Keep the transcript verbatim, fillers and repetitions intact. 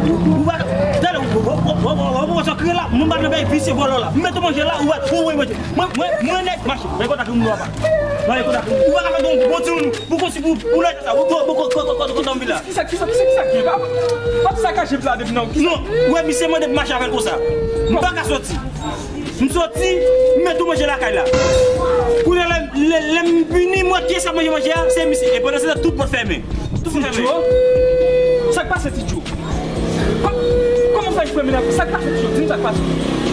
Ou pa, tande, ou, ou, ou, ou, ou, ou, ou, ou, ou, kriye la, mwen pa nan bay visye vòlò la. M mete manje la, ou wè, ou wè manje. Mwen, mwen, mwen nèg mache. Mwen kontak moun apa. Mwen kontak moun. Ou pa ka fè yon bon timoun pou konsi pou, pou lè sa. Ou, ou, ou, ou, ou, ou, ou, ou, la. Kisa, kisa, kisa, kisa gen? Pa, pa sakaje pla depi nan. Non, ou wè, misye mande pou mache avè l konsa. M pa ka soti. M soti, m met tou manje lakay la. Kounye a, lè, lè, lè m vini, m wè kiyès k ap manje manje a, se misye. E pandan se tan, tout pòt fèmen. Tout pòt fèmen. Ti Djo? Sa k pase, Ti Djo? Kò-, kòman w fè jwenn mennaj? Sa k pase, Ti Djo? Di m sa k pase.